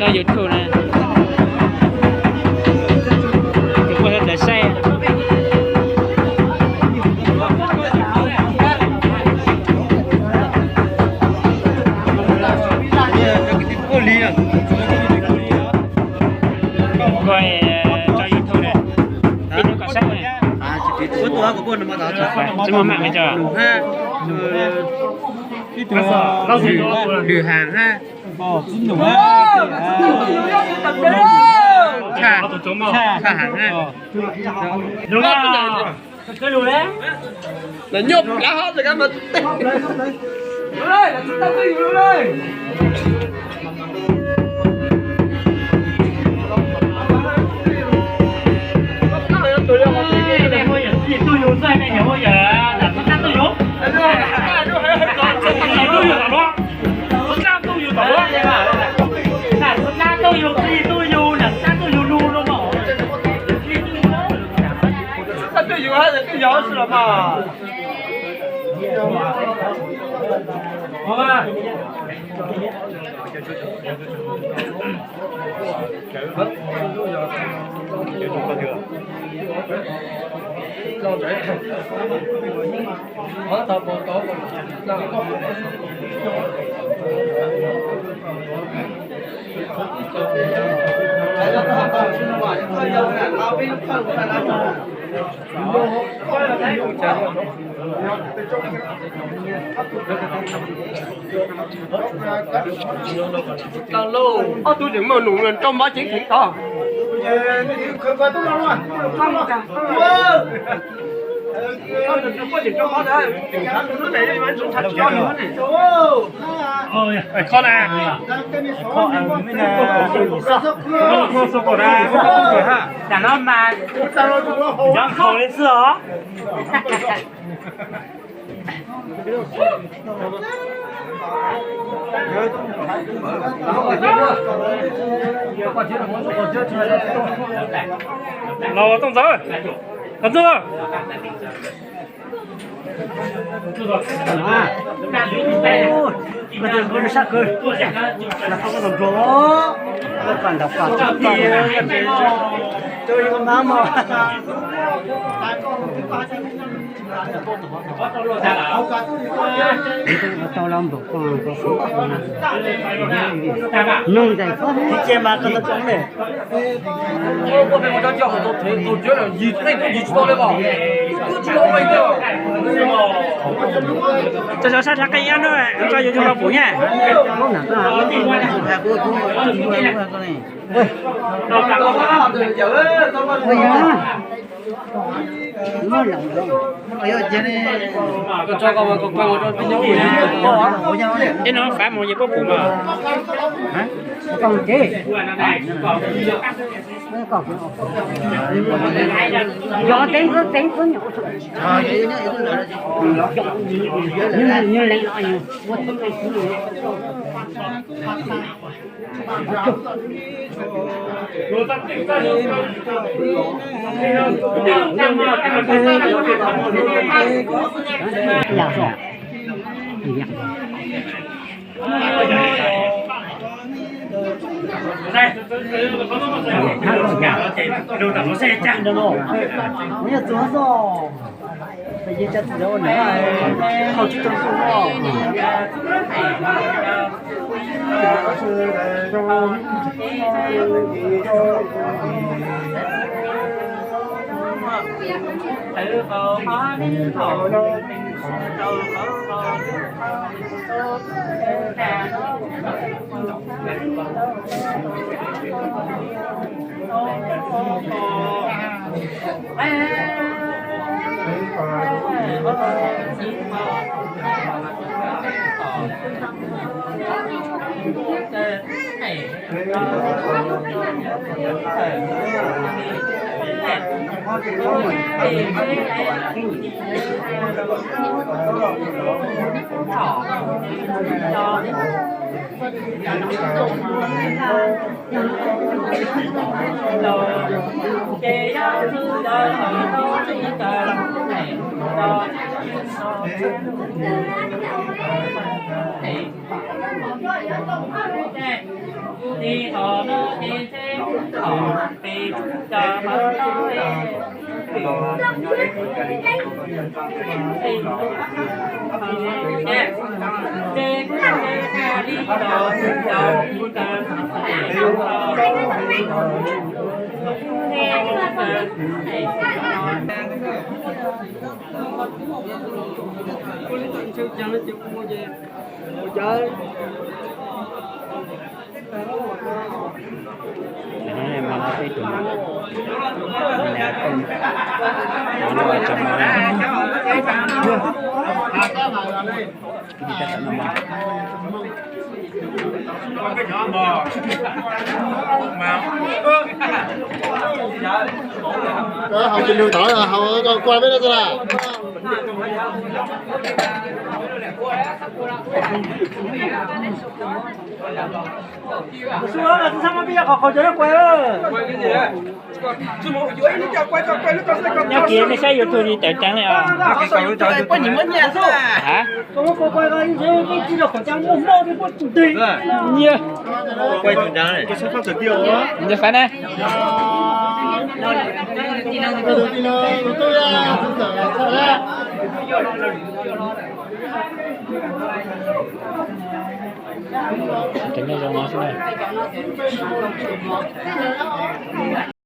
Tso YouTube na. Tus kuj sawv daws saib. Kuj tso YouTube na. Ib hnub kom saib na. Tsis muaj maj me tso. Lwm Haas ha. Tshaj Haas ha. Nyob plab hov txawm kab mas. Ob tug tseem muaj num rau mob ceev kheev tod. Tam no mas nyob nkaus li xwb os. Los Tooj Ntxawm, Tooj Ntxawm. Koj tus koj sab kawg, koj tus nrog, koj nram pas, koj tus mas mos. Tau los npaum koj, koj nug ntais koj, cia mas koj tau coob li. Cov cov sab dlha qe ib hnub koj yuav tsum los pum nyaj. Ib hnub fav mus yus puab pum mas. Hauv ces nws tod hauv koj kuaj peb no xwb na. Nyob kiag nej saib YouTube li tawm ceev li os. Nyias, nyias fav na. Cov nyob zoo no xwb na.